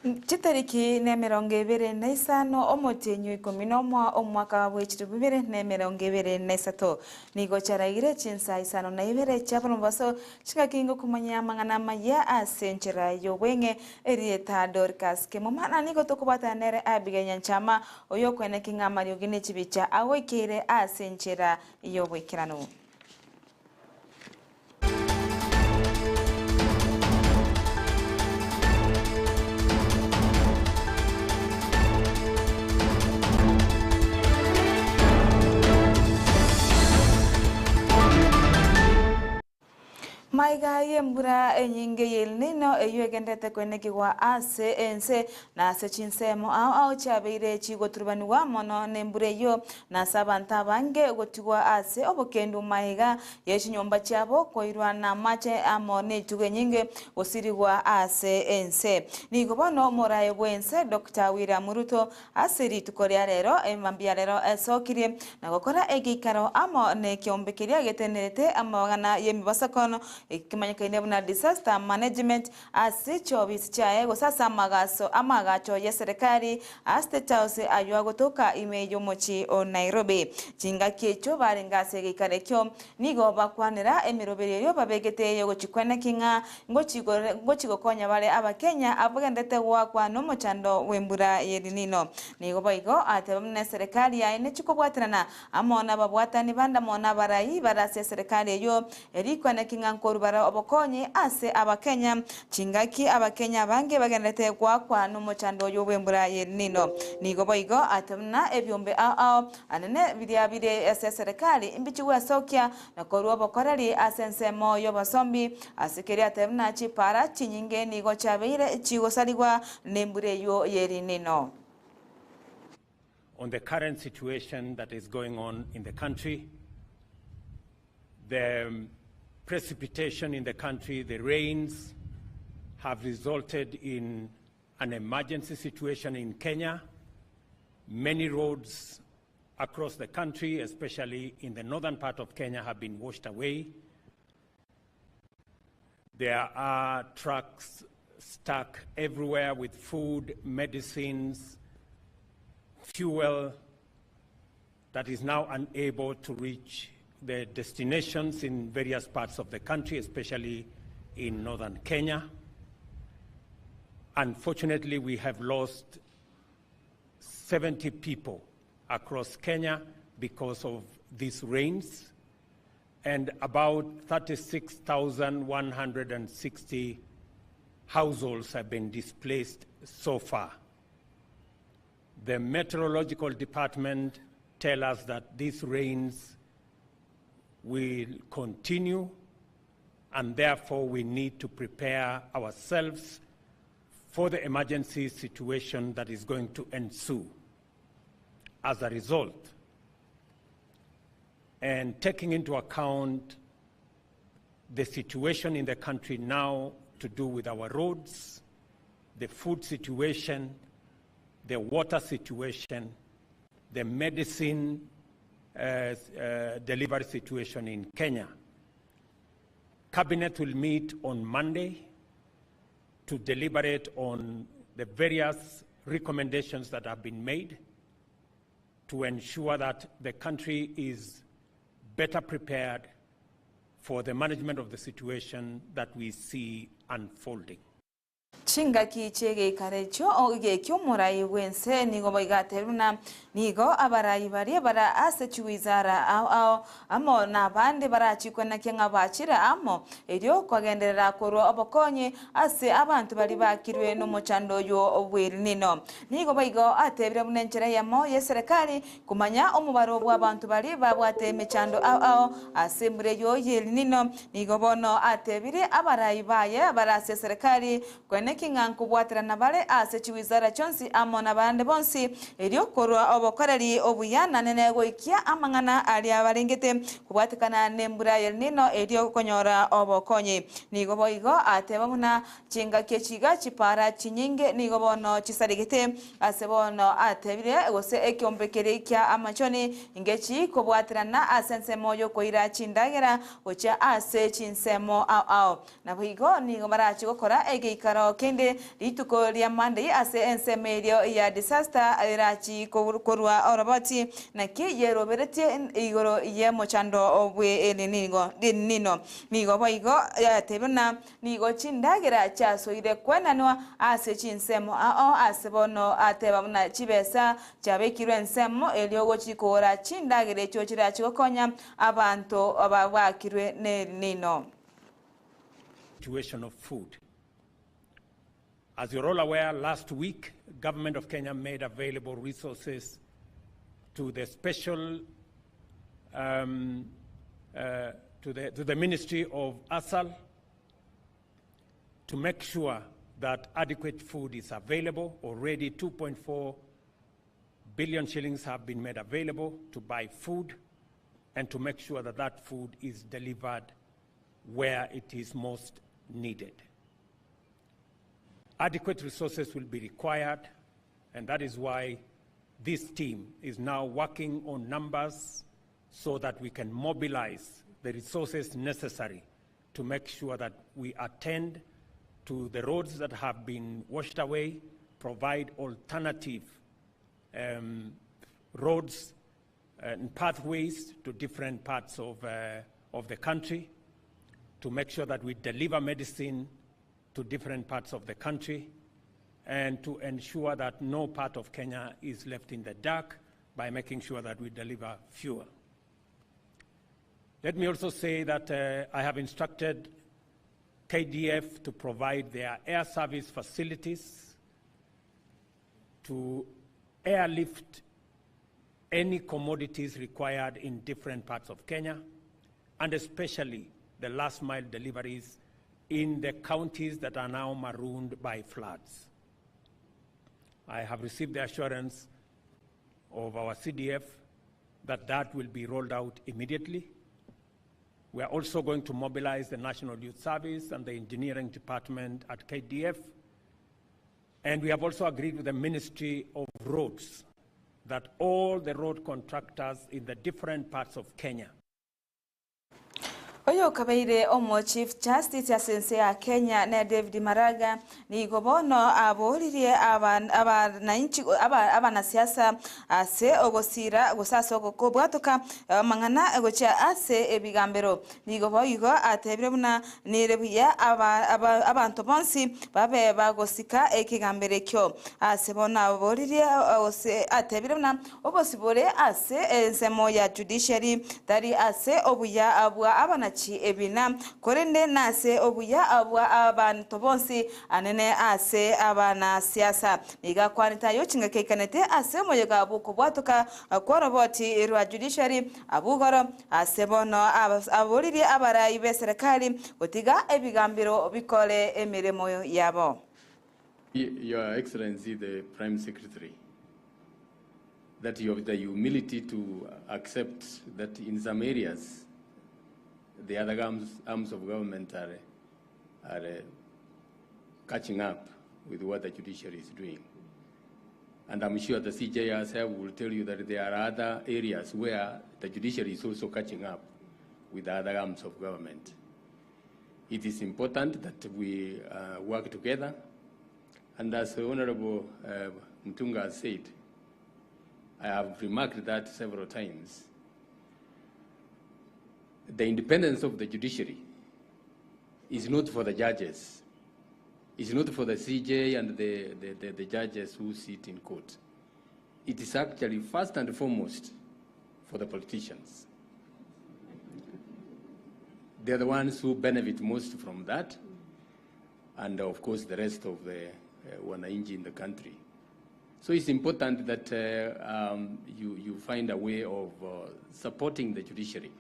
Chitariki nemerongo ebere na isano omotienyi o ikomi nomo omwaka bwe chilifu bibere na emerongo ebere na isato, nigo chiaraire chinsa isano na ibere chia bomobaso, chingaki ngokomanya amang'ana amayia ase enchera y'obweng'e, erieta Dorcas Kemuma, na nigo tokobwatana nere Abigail Nyanchama, oyokoeneki ng'a amariogi ne chibicha agoikeire ase enchera y'oboikeranu. Maiga y'embura enyinge y'El Nino eyio egenderete koenekigwa ase ense na ase chinsemo ao ao chiabeire chigoturubanigwa mono nembura eyio, na ase abanto abange gotigwa ase obokendu maiga ye chinyomba chiabo koirwa namache amo netugo enyinge gosirigwa ase ense. Nigo bono omoraai bw'ense Doctor William Ruto ase rituko ria rero emambia rero esokirie na gokora egeikaro amo nekeombe keria getenerete amabang'ana y'emibasokono ekemanyekaine buna Disaster Management Ase chiobisi chiaye gose ase amagaso amaagacho y'eserekari a State House ayio agotoka ime y'omochie o Nairobi. Chingaki echio barenge ase egeikaro ekio nigo bakwanera emeroberio erio babegete y'ogochikwaneki ng'a ngochi gokonya bare Abakenya abagenderete goakwa nomochando bw'embura y'El Nino. Nigo boigo ateba buna eserekari yaye nechikobwaterana amo nababwatani bande amo nabarai bare ase eserekari eyio Erikwaneki ng'a nkorubara obokonyi ase Abakenya, chingaki Abakenya abange bagenderete goakwa nomochando oyo bw'embura y'El Nino. Nigo boigo ate buna ebiombe ao ao anene biria bire ase eserekari mbichi gwesokia na korua obokoreri ase ensemo y'obosombi ase keria ate buna chipara chinyinge nigo chiabeire chigosarigwa nembura eyio y'El Nino. On the current situation that is going on in the country, the precipitation in the country, the rains have resulted in an emergency situation in Kenya. Many roads across the country, especially in the northern part of Kenya, have been washed away. There are trucks stuck everywhere with food, medicines, fuel that is now unable to reach the destinations in various parts of the country, especially in northern Kenya. Unfortunately, we have lost 70 people across Kenya because of these rains and about 36,160 households have been displaced so far. The meteorological department tell us that these rains will continue and therefore we need to prepare ourselves for the emergency situation that is going to ensue. As a result, and taking into account the situation in the country now to do with our roads, the food situation, the water situation, the medicine uh, uh, delivery situation in Kenya. Cabinet will meet on Monday to deliberate on the various recommendations that have been made to ensure that the country is better prepared for the management of the situation that we see unfolding. Chingaki chi'egeikaro ekio geki'omorai bw'ense nigo boigatebire buna nigo abarai baria bare ase chiwizara ao ao amo nabande barachikwe naki ng'a bachire amo erio kogenderera korwa obokonyi ase abanto baria bakirwe nomochando oyio bw'El Nino. Nigo boigo atebire buna enchera eyemo y'eserekari komanya omobaro bw'abanto baria babwate emechando ao ao ase embura eyio y'El Nino. Nigo bono atebirie abarai baye bare ase eserekari koeneki ng'a nkobwaterana bare ase chiwizara chionsi amo nabande bonsi, erio korwa obokoreri obuya nanene goikia amang'ana aria barengete kobwatekana nembura y'El Nino erio konyora obokonyi. Nigo boigo ateba buna Chingaki echi iga chipara chinyinge nigo bono chisarigete, ase bono atebire, gose ekeombe keria kia amachoni ngechi kobwaterana ase ensemo y'okoira chindagera gochia ase chinsemo ao ao. Naboigo nigo barache gokora egeikaro kende. erinde rituko ria Monday ase ensemo erio ya disaster erachi korwa oroboti naki yeroberetie igoro y'omochando bwe El Nino. Nigo boigo yatebire buna nigo chindagera chiasoire kwenanwa ase chinsemo ao ase bono ateba buna chibesa chiabekirwe ensemo erio gochikora chindagera echio chirachi gokonya abanto babwakirwe n'El Nino. Situation of food. As you're all aware, last week, Government of Kenya made available resources to the special, to the Ministry of ASAL to make sure that adequate food is available. Already 2.4 billion shillings have been made available to buy food and to make sure that that food is delivered where it is most needed. Adequate resources will be required, and that is why this team is now working on numbers so that we can mobilize the resources necessary to make sure that we attend to the roads that have been washed away, provide alternative roads and pathways to different parts of the country, to make sure that we deliver medicine to different parts of the country, and to ensure that no part of Kenya is left in the dark by making sure that we deliver fuel. Let me also say that I have instructed KDF to provide their air service facilities to airlift any commodities required in different parts of Kenya, and especially the last mile deliveries in the counties that are now marooned by floods. I have received the assurance of our CDF that that will be rolled out immediately. We are also going to mobilize the National Youth Service and the Engineering Department at KDF. And we have also agreed with the Ministry of Roads that all the road contractors in the different parts of Kenya Oyo okabeire omo Chief Justice ase ense ya Kenya ne David Maraga nigo bono aboririe abananchi abanasiasa ase ogosira gose ase okobwatoka amang'ana gochia ase ebigambero. Nigo boigo atebire buna nere buya abanto bonsi babe bagosika ekegambero ekio. Ase bono aboririe gose atebire buna obosibore ase ensemo ya judiciary tari ase obuya bwa abanachi ebina korende nase obuya bwa abanto bonsi anene ase abanasiasa. Nigo akwanete ayo chingaki aikanete ase omoyega bw'okobwatoka kw'oroboti rwa judiciary abugoro ase bono aboririe abarai b'eserekari gotiga ebigambero bikore emeremo yabo. Your Excellency, the Prime Secretary, that you have the humility to accept that in some areas the other arms of government are catching up with what the judiciary is doing. And I'm sure the CJ herself will tell you that there are other areas where the judiciary is also catching up with the other arms of government. It is important that we work together. And as the Honorable Mutunga has said, I have remarked that several times. The independence of the judiciary is not for the judges. It's not for the CJ and the judges who sit in court. It is actually first and foremost for the politicians. They're the ones who benefit most from that, and of course the rest of the wananchi in the country. So it's important that you find a way of supporting the judiciary.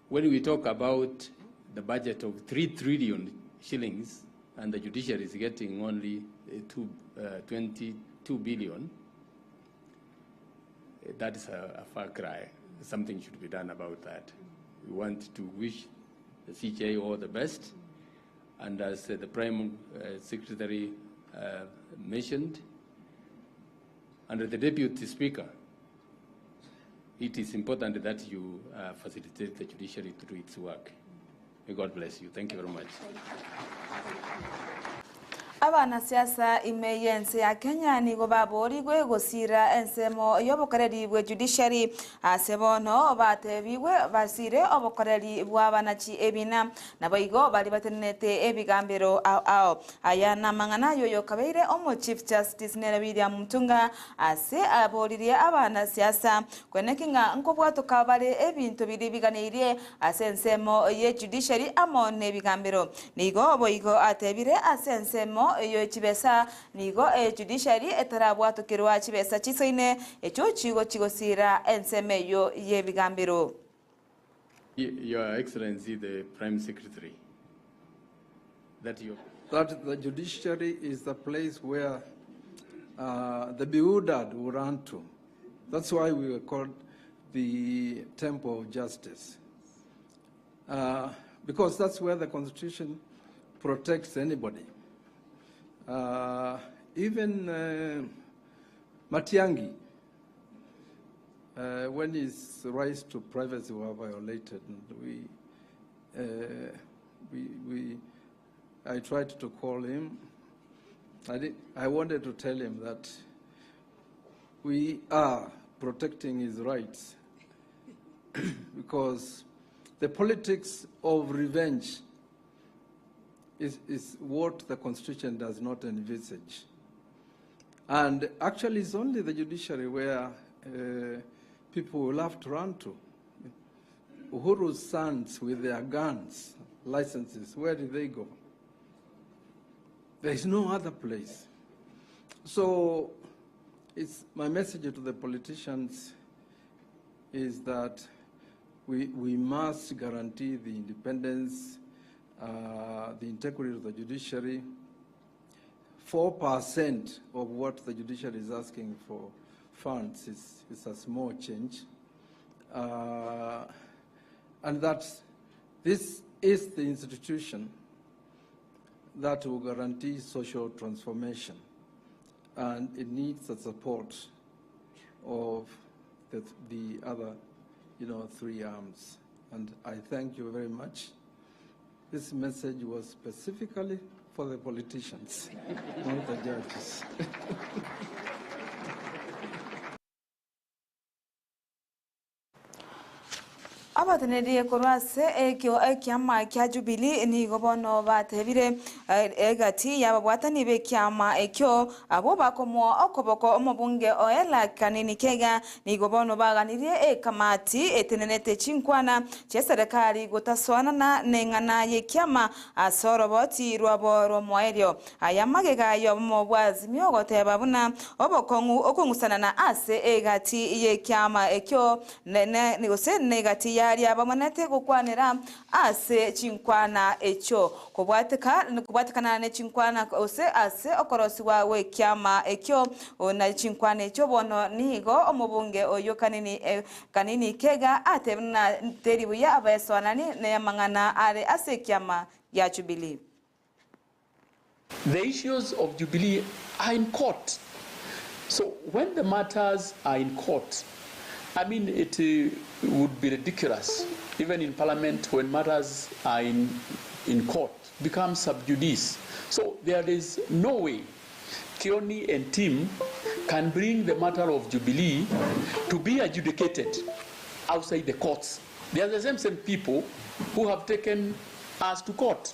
When we talk about the budget of 3 trillion shillings and the judiciary is getting only 22 billion, that is a far cry. Something should be done about that. We want to wish the CJ all the best. And as the Prime Secretary mentioned, and the Deputy Speaker, it is important that you facilitate the judiciary to do its work. May God bless you. Thank you very much. Abanasiasa ime y'ense ya Kenya nigo baboorigwe gosiira ensemo y'obokoreri bwe judiciary ase bono batebigwe basiire obokoreri bw'abanachi ebina naboigo baria batenenete ebigambero ao ao. Aya namang'ana y'oyokabeire omo Chief Justice nere William Mutunga ase aboririe abanasiasa kweneki ng'a nkobwatoka bare ebinto biria biganeirie ase ensemo ye judiciary amo nebigambero. Nigo boigo atebire ase ensemo ye chibesa nigo e judiciary etarabwatokerwa chibesa chisoine echio chigochi gosiira ensemo eyio yebigambero. Your Excellency the Prime Secretary, that you. That the judiciary is the place where uh, the bewildered will run to. That's why we were called the Temple of Justice. Uh, because that's where the Constitution protects anybody. Uh, even uh, Matiang'i, uh, when his rights to privacy were violated, and we, uh, we, we, I tried to call him. I, did, I wanted to tell him that we are protecting his rights because the politics of revenge is, is what the Constitution does not envisage. And actually, it's only the judiciary where uh, people will have to run to. Uhuru's sons with their guns, licenses, where did they go? There is no other place. So it's my message to the politicians is that we, we must guarantee the independence, uh, the integrity of the judiciary. 4% of what the judiciary is asking for funds is, is a small change. Uh, and that this is the institution that will guarantee social transformation. And it needs the support of the, the other, you know, three arms. And I thank you very much. This message was specifically for the politicians, not the judges. Abateneneri korwa ase ekio ekiama kia Jubilee nigo bono batebire egati y'ababwatani b'ekiama ekio abwo bakomoa okoboko omobunge o Elak Kanini Kega nigo bono baganirie ekamati etenenete chinkwana chi'eserekari gotasoanana neng'ana y'ekiama ase oroboti rwabo rw'omoerio. Aya magega y'obomo bwa Azimio goteba buna obokong'u okong'usanana ase egati y'ekiama ekio gose negati y'aria bamanete gokwanera ase chinkwana echio kobwatekana ne chinkwana gose ase okorosigwa gw'ekiama ekio na chinkwana echio bono nigo omobunge oyio Kanini Kanini Kega atebire buna teri buya abaesoanani n'amang'ana are ase ekiama gia Jubilee. The issues of Jubilee are in court. So when the matters are in court, I mean, it uh, would be ridiculous, even in parliament, when matters are in, in court, become sub judice. So there is no way Kioni and team can bring the matter of Jubilee to be adjudicated outside the courts. They are the same, same people who have taken us to court.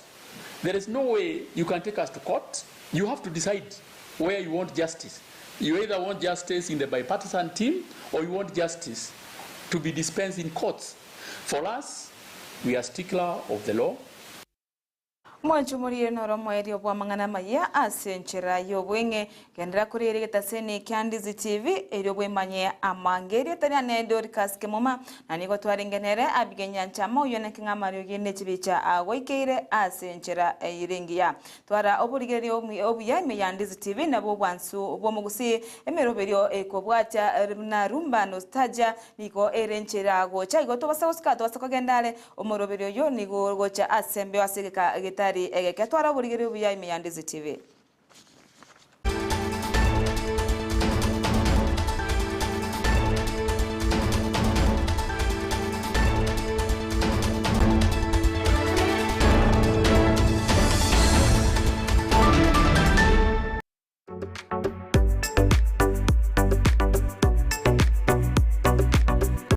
There is no way you can take us to court. You have to decide where you want justice. You either want justice in the bipartisan team or you want justice to be dispensed in courts. For us, we are stickler of the law. Mwanchumorire noro omoerio bw'amang'ana amaya ase enchera y'obweng'e. Genderera korigereria egetaseni kia Ndizi TV erio bwemanye amange. Erieta riane Dorcas Kemuma na nigo twarenge nere Abigail Nyanchama oyio naki ng'a amariogi ne chibicha agoikeire ase enchera ere engiya. Twara oborigereria obuya ime ya Ndizi TV nabwo obwansu bw'omogusii emeroberio ekobwatia buna Rumba Nostalgia nigo ere enchera gocha igo tobasa gosika tobasa kogenda are Omoroberio oyio nigo ogocha ase embeo ase egeka getari egeke. Twara oborigereria obuya ime ya Ndizi TV.